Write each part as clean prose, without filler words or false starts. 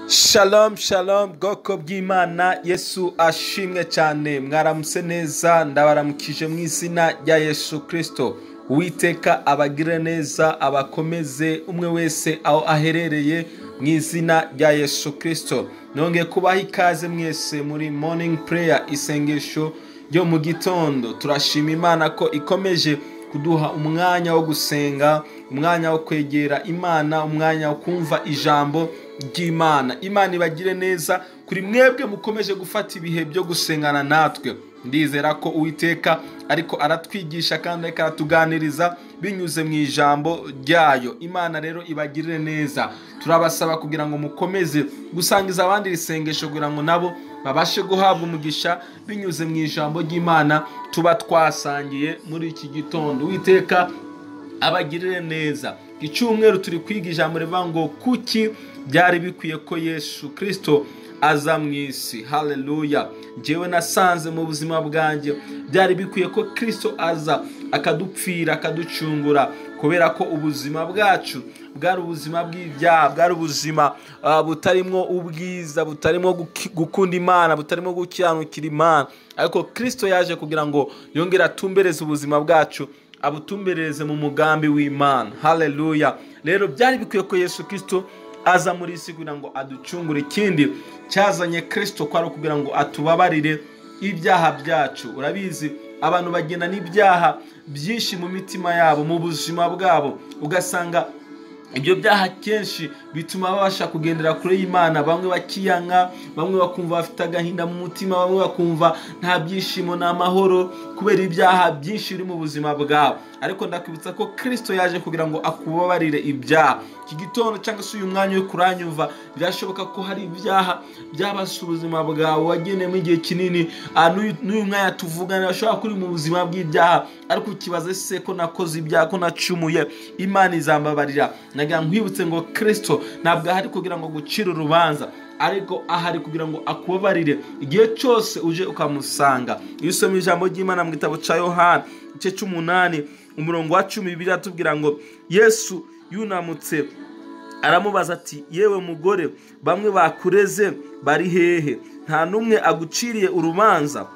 Shalom shalom, bwoko bw'Imana, Yesu ashimwe cyane. Mwaramutse neza, ndabaramukije mu izina rya Yesu Kristo. Uwiteka abagire neza, abakomeze umwe wese aho aherereye mu izina rya Yesu Kristo. Nongeye kubaha ikaze mwese muri morning prayer, isengesho ryo mu gitondo. Turashima Imana ko ikomeje kuduha umwanya wo gusenga, umwanya wo kwegera Imana, umwanya wo kumva ijambo ry'Imana. Imana ibagire neza kuri mwebwe mukomeje gufata ibihe byo gusengana natwe. Ndizera ko Uwiteka ariko aratwigisha kandi ariko aratuganiriza binyuze mu ijambo ryayo. Imana rero ibagirire neza. Turabasaba kugira ngo mukomeze gusangiza abandi isengesho kugira ngo nabo babashe guhabwa umugisha binyuze mu ijambo ry'Imana tuba twasangiye muri iki gitondo. Uwiteka abagirire neza. Icyumweru turi kwiga ijambo rivuga ngo kuki byari bikwiye ko Yesu Kristo aza mu isi. Haleluya. Njyewe nasanze mu buzima bwanjye byari bikwiye ko Kristo aza akadupfira, akaducungura, kubera ko ubuzima bwacu bwari ubuzima bw'ibyaha, bwari ubuzima butarimo ubwiza, butarimo gukunda Imana, butarimo gukiranukira Imana. Ariko Kristo yaje kugira ngo yongere atumbereze ubuzima bwacu, abutumbereze mu mugambi w'Imana. Haleluya. Rero byari bikwiye ko Yesu Kristo aza muri isi kugira ngo aducungure. Ikindi cyazanye Kristo kwari kugira ngo atubabarire ibyaha byacu. Urabizi, abantu bagenda n'ibyaha byinshi mu mitima yabo, mu buzima bwabo, ugasanga ibyo byaha kenshi bituma babasha kugendera kure y'Imana. Bamwe bakiyanka, bamwe bakumva bafite agahinda mu mutima, bamwe bakumva nta byishimo nta mahoro kubera ibyaha byinshi biri mu buzima bwabo. Ariko ndakwibutsa ko Kristo yaje kugira ngo akubabarire ibyaha. Iki gitondo cyangwa se uyu mwanya uri kuranyumva, birashoboka ko hari ibyaha byabase ubuzima bwawe wageneyemo igihe kinini. N'uyu mwanya tuvugana bashobora kuri mu buzima bw'ibyaha, ariko ukibaza se ko nakoze ibyaha, ko nacumuye, Imana izambabarira. Nagira nkwibutse ngo Kristo ntabwo ahari kugira ngo gucire urubanza, ariko ahari kugira ngo akubabarire igihe cyose uje ukamusanga. Iyo usomye ijambo ry'Imana mu gitabo cya Yohana igice cy'umunani umurongo wa 10, Bibiliya iratubwira ngo Yesu yunamutse aramubaza ati yewe mugore, bamwe bakureze bari hehe? Nta n'umwe aguciriye urubanza?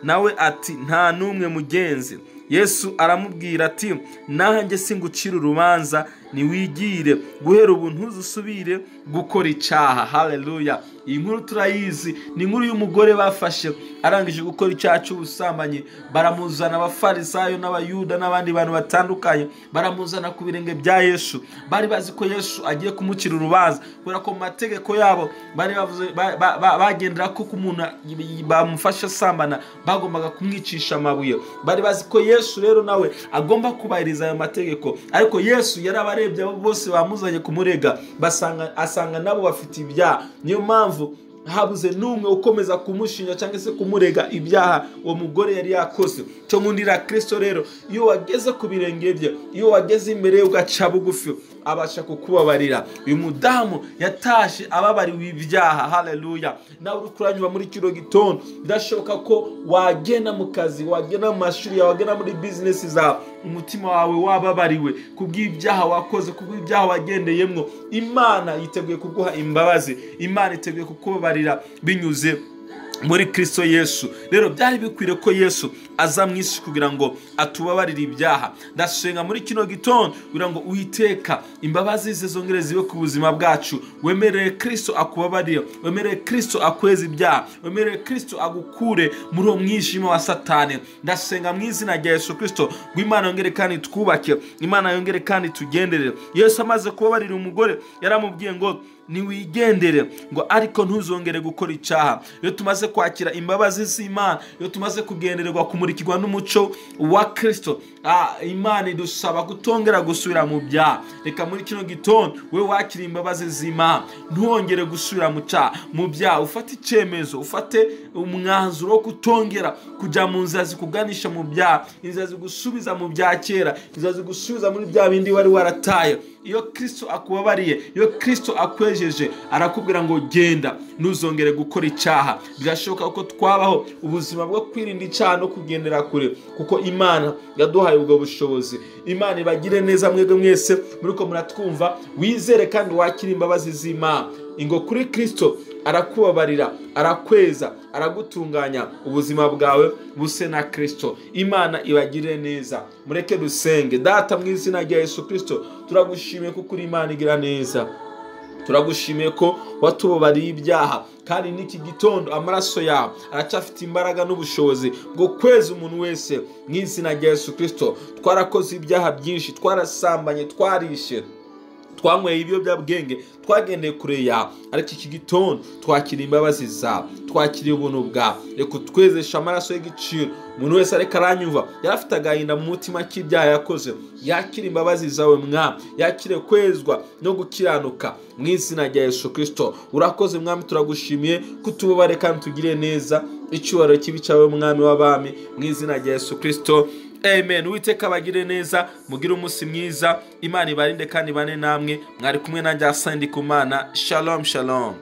Nawe ati nta n'umwe mugenzi. Yesu aramubwira ati nanjye singucira urubanza, niwigire guhera ubu ntuzusubire gukora icyaha. Haleluya. Iyi nkuru turayizi, ni inkuru y'umugore bafashe arangije gukora icyaha cy'ubusambanyi, baramuzana abafarisayo n'abayuda n'abandi bantu batandukanye, baramuzana ku birenge bya Yesu. Bari bazi ko Yesu agiye kumucira urubanza, kubera ko mu mategeko yabo bari bavuze bagendera ko umuntu bamufashe asambana bagombaga kumwicisha amabuye. Bari bazi ko Yesu rero nawe agomba kubahiriza ayo mategeko, ariko Yesu yarabarebye abo bose bamuzanye kumurega, basanga asanga nabo bafite ibyaha. Niyo mpamvu habuze n'umwe ukomeza kumushinja cyangwa se kumurega ibyaha uwo mugore yari yakoze. Cyo nkundira Kristo rero, iyo wageze ku birenge bye, iyo wageze imbere ugaca bugufi, abasha kukubabarira. Uyu mudamu yatashe ababariwe ibyaha. Haleluya. Nawe uri kuranyura muri kino gitondo, birashoboka ko wagenda mu kazi, wagenda mu mashuri, wagenda muri business zawe, umutima wawe wababariwe kubw'ibyaha wakoze, kubw'ibyaha wagendeyemwo. Imana yiteguye kuguha imbabazi, Imana iteguye kukubabarira binyuze muri Kristo Yesu. Rero byari bikwiriye ko Yesu aza mu isi kugira ngo atubabarire ibyaha. Ndasenga muri kino gitondo kugira ngo Uwiteka imbabazi ze zongere zibe ku buzima bwacu. Wemerere Kristo akubabarire, wemerere Kristo akweze ibyaha, wemerere Kristo agukure muri uwo mwijima wa Satani. Ndasenga mu izina rya Yesu Kristo ngo Imana yongere kandi twubake, Imana yongere kandi tugenderere. Yesu amaze kubabarira umugore yaramubwiye ngo niwigendere, ngo ariko ntuzongere gukora icyaha. Iyo tumaze kwakira imbabazi z'Imana, iyo tumaze kugendererwa kumurikirwa n'umuco wa Kristo, Imana idusaba kutongera gusubira mu byaha. Reka muri kino gitondo we wakira imbabazi z'Imana, ntwongere gusubira mu cyaha, mu byaha. Ufate icyemezo, ufate umwanzuro wo kutongera kujya mu nzira zikuganisha mu byaha, inzira zigusubiza mu bya kera, inzira zigusubiza muri bya bindi wari warataye. Iyo Kristo akubabariye, iyo Kristo akwejeje, arakubwira ngo genda ntuzongere gukora icyaha. Birashoboka ko twabaho ubuzima bwo kwirinda icyaha no kugendera kure, kuko Imana yaduhaye ubwo bushobozi. Imana ibagire neza mwebwe mwese muriko muratwumva. Wizere kandi wakire imbabazi z'Imana. Ingo kuri Kristo, arakubabarira, arakweza, aragutunganya, ubuzima bwawe buse na Kristo. Imana ibagire neza. Mureke dusenge. Data, mu izina rya Yesu Kristo, turagushimiye kuko uri Imana igira neza. Turagushimiye ko watubabariye ibyaha, kandi n'iki gitondo amaraso yawe aracyafite imbaraga n'ubushobozi bwo kweza umuntu wese mu izina rya Yesu Kristo. Twarakoze ibyaha byinshi, twarasambanye, twarishe, twanyweye ibiyobyabwenge, twagendeye kure yawe, ariko iki gitondo twakira imbabazi zawe, twakiriye ubuntu bwawe. Reka utwezeshe amaraso y'igiciro. Umuntu wese ariko aranyumva yari afite agahinda mu mutima k'ibyaha yakoze, yakire imbabazi zawe Mwami, yakire kwezwa no gukiranuka mu izina rya Yesu Kristo. Urakoze Mwami, turagushimiye kutubabare kandi tugire neza. Icyubahiro kibi cyawe Mwami w'abami, mu izina rya Yesu Kristo, amen. Uwiteka abagire neza, mugire umunsi mwiza. Imana ibarinde kandi ibane namwe. Mwari kumwe nanjye Arsene Ndikumana. Shalom, shalom.